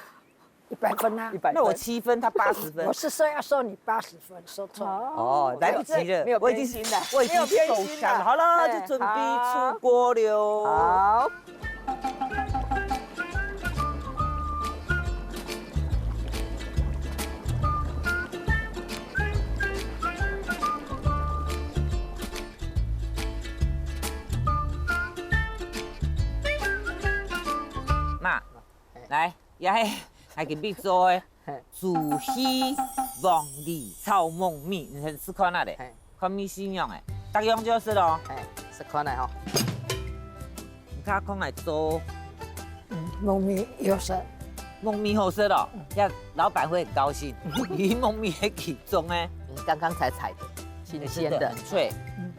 一百分啊。一百分。那我七分，他八十分。我是說要說你八十分，說錯了。哦，來不及了，沒有，沒有偏心的，我已經，我已經沒有偏心的。受傷了。好了，哎，就準備出鍋了。好。好。媽，來。 也係，還今晡日做个，嘿。豬血黃梨炒燜米，你先試看下咧，嘿。看味緒仰仔，逐樣就試咯。嘿，試看下吼。你看看來做。嗯，燜米有食。燜米好食咯，嗯。這老闆會很高興，因為燜米係其中个。你剛剛才採的，新鮮的。哎，真的很脆。嗯。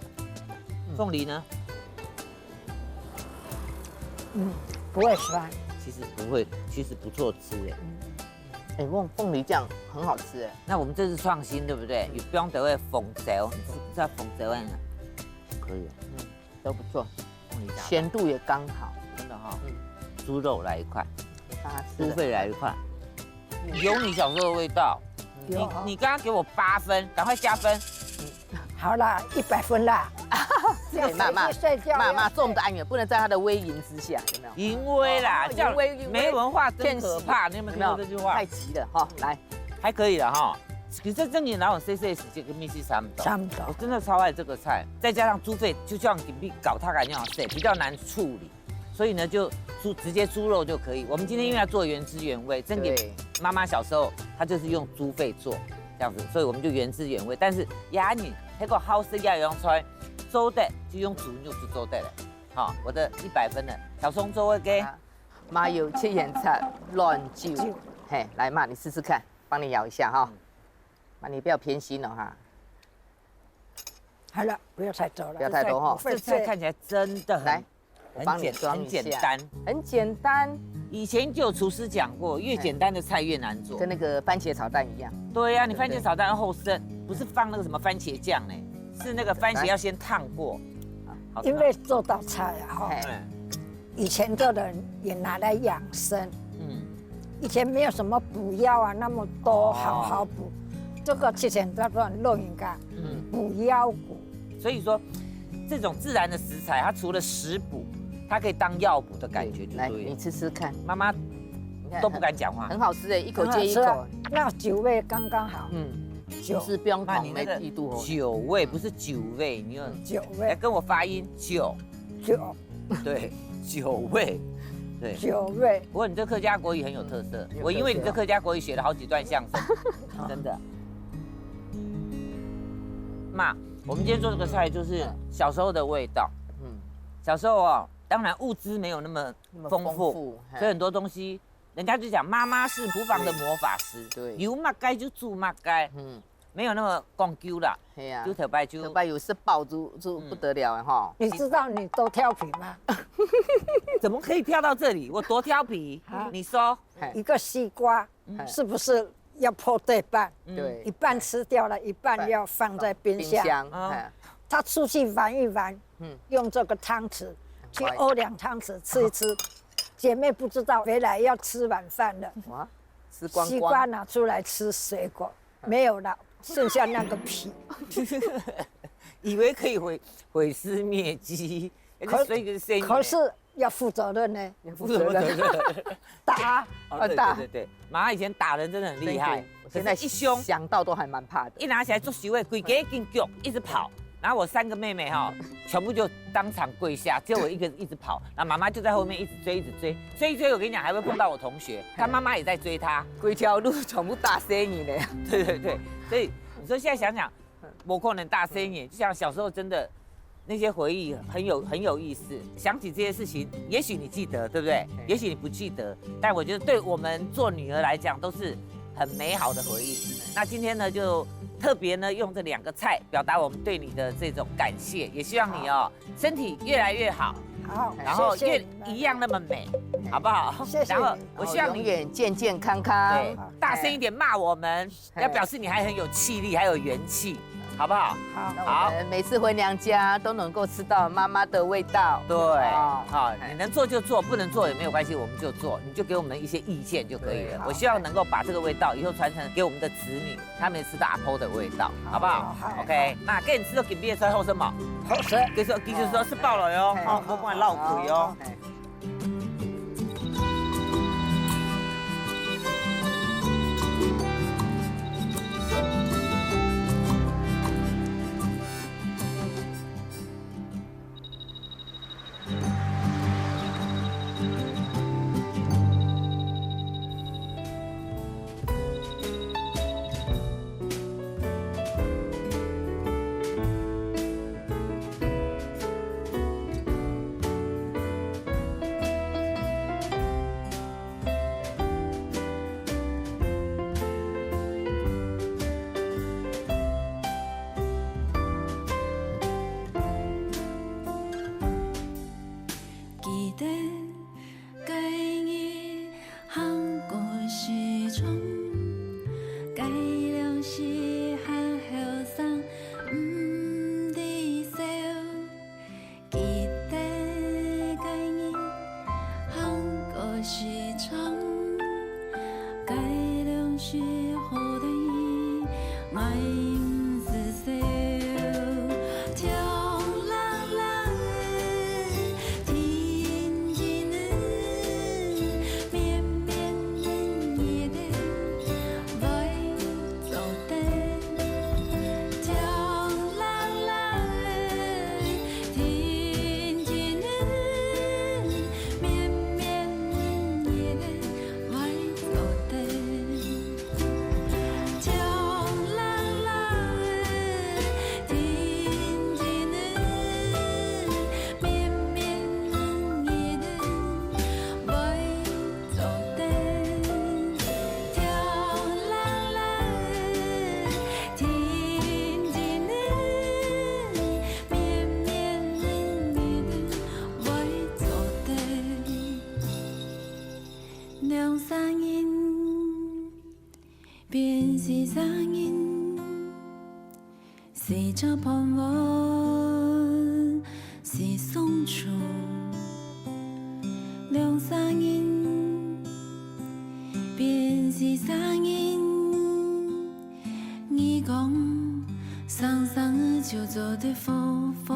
鳳梨呢？嗯，不会酸。其实不会，其实不错吃哎。哎，凤凤梨酱很好吃哎。那我们这次创新对不对？有放的会凤椒，你知道凤椒在哪？可以啊，嗯，都不错，凤梨酱咸度也刚好。真的哈，嗯，猪肉来一块，给大家吃的。猪肺来一块，有你小时候的味道。你有啊。你刚刚给我八分，赶快加分。好啦，一百分啦。对，妈妈，要回去睡觉，妈妈，要睡。重的按钮不能在她的威严之下，有没有？因为啦，哦，叫因为，因为没文化真可怕，你有没有听过这句话？有没有？太急了哈，来。还可以了哈。其实正经拿我 C C 时间跟 Miss 差不多。差不多。我真的超爱这个菜，再加上猪肺，就像你搞它感觉好吃，比较难处理，所以呢，就猪，直接猪肉就可以。我们今天因为要做原汁原味，正经对。妈妈小时候她就是用猪肺做这样子，所以我们就原汁原味。但是呀，你那个好食个洋菜，做得就用猪肉就做得了。好，我的一百分了，小松做个。啊，麻油、七叶菜、卵酒，嘿，来嘛，你试试看，帮你舀一下哈。嗯。妈，你不要偏心了哈。好了，不要太多了。不要太多哈。这菜看起来真的很，来，我帮你装一下。很简，很简单。很简单。以前就有厨师讲过，越简单的菜越难做。跟那个番茄炒蛋一样。对呀，你番茄炒蛋要后生，不是放那个什么番茄酱呢，是那个番茄要先烫过。好吃吗？因为这道菜啊，哈，嘿。嗯。以前的人也拿来养生。嗯。以前没有什么补药啊，那么多好好补。哦。这个之前叫做老人家，嗯。补腰骨。所以说，这种自然的食材，它除了食补，它可以当药补的感觉就对了。来，你吃吃看。妈妈你看，都不敢讲话。很，很好吃欸，一口接一口。很好吃啊，那酒味刚刚好。嗯，酒。是不用糖的，妈，你那个一度哦。酒味，不是酒味，你有，酒味。来跟我发音，酒。酒。对，酒味，对。酒味。不过你这客家国语很有特色，嗯，我因为你这客家国语写了好几段相声，真的。妈，我们今天做这个菜就是小时候的味道。嗯。小时候哦，当然物资没有那么丰富，那么丰富，嘿。所以很多东西，人家就讲妈妈是厨房的魔法师，对。有么个就煮么个，嗯。没有那么讲究啦。嘿啊，就头擺就，头擺有食饱就，就不得了了哈。嗯。你知道你多调皮吗？怎么可以跳到这里？我多调皮？啊。你说。嘿。一个西瓜，嗯。是不是要破对半？嗯。对。一半吃掉了，一半要放在冰箱。冰箱，啊。哎。他出去玩一玩，嗯。用这个汤匙去挖两汤匙吃一吃。姐妹不知道，回来要吃晚饭了。哇，吃光光。西瓜拿出来吃水果，没有了，剩下那个皮。以为可以毁，毁尸灭迹，可，所以一个生意。可是要负责任呢。要负责任。打。哦，对，打。对，对，对，妈以前打人真的很厉害，对，对，我现在可是一凶，想到都还蛮怕的。一拿起来就学会鬼给紧叫，一直跑。然后我三个妹妹哈，全部就当场跪下，只有我一个一直跑。然后妈妈就在后面一直追，一直追，追一追，我跟你讲，还会碰到我同学，他妈妈也在追他。归条路全部大仙人呢。对，对，对，所以你说现在想想，没可能大仙人，就像小时候真的那些回忆很有，很有意思。想起这些事情，也许你记得，对不对？也许你不记得，但我觉得对我们做女儿来讲都是很美好的回忆。那今天呢，就特别呢用这两个菜表达我们对你的这种感谢，也希望你哦身体越来越好，好，然后越，谢谢你们。一样那么美，好不好？谢谢你。然后我希望你永远健健康康。对，大声一点骂我们，要表示你还很有气力，还有元气，好不好？好。那我们每次回娘家都能够吃到妈妈的味道。对，哦，好，你能做就做，不能做也没有关系，我们就做，你就给我们一些意见就可以了。对，好。我希望能够把这个味道以后传承给我们的子女，他们也吃到阿婆的味道，好不好？好，好。OK，那今日食到今晡日个菜好食無？好食。繼續，繼續說食飽了喲，嘿。哦，莫放落去哦。嘿。是好的，𠊎毋使愁。涼冷冷个天氣呢，綿綿个日仔會做得。涼冷冷个天氣呢，綿綿个日仔會做得。 兩儕人，變四儕人，四隻盤碗，四雙手。兩儕人，變四儕人，耳公生生就做得好好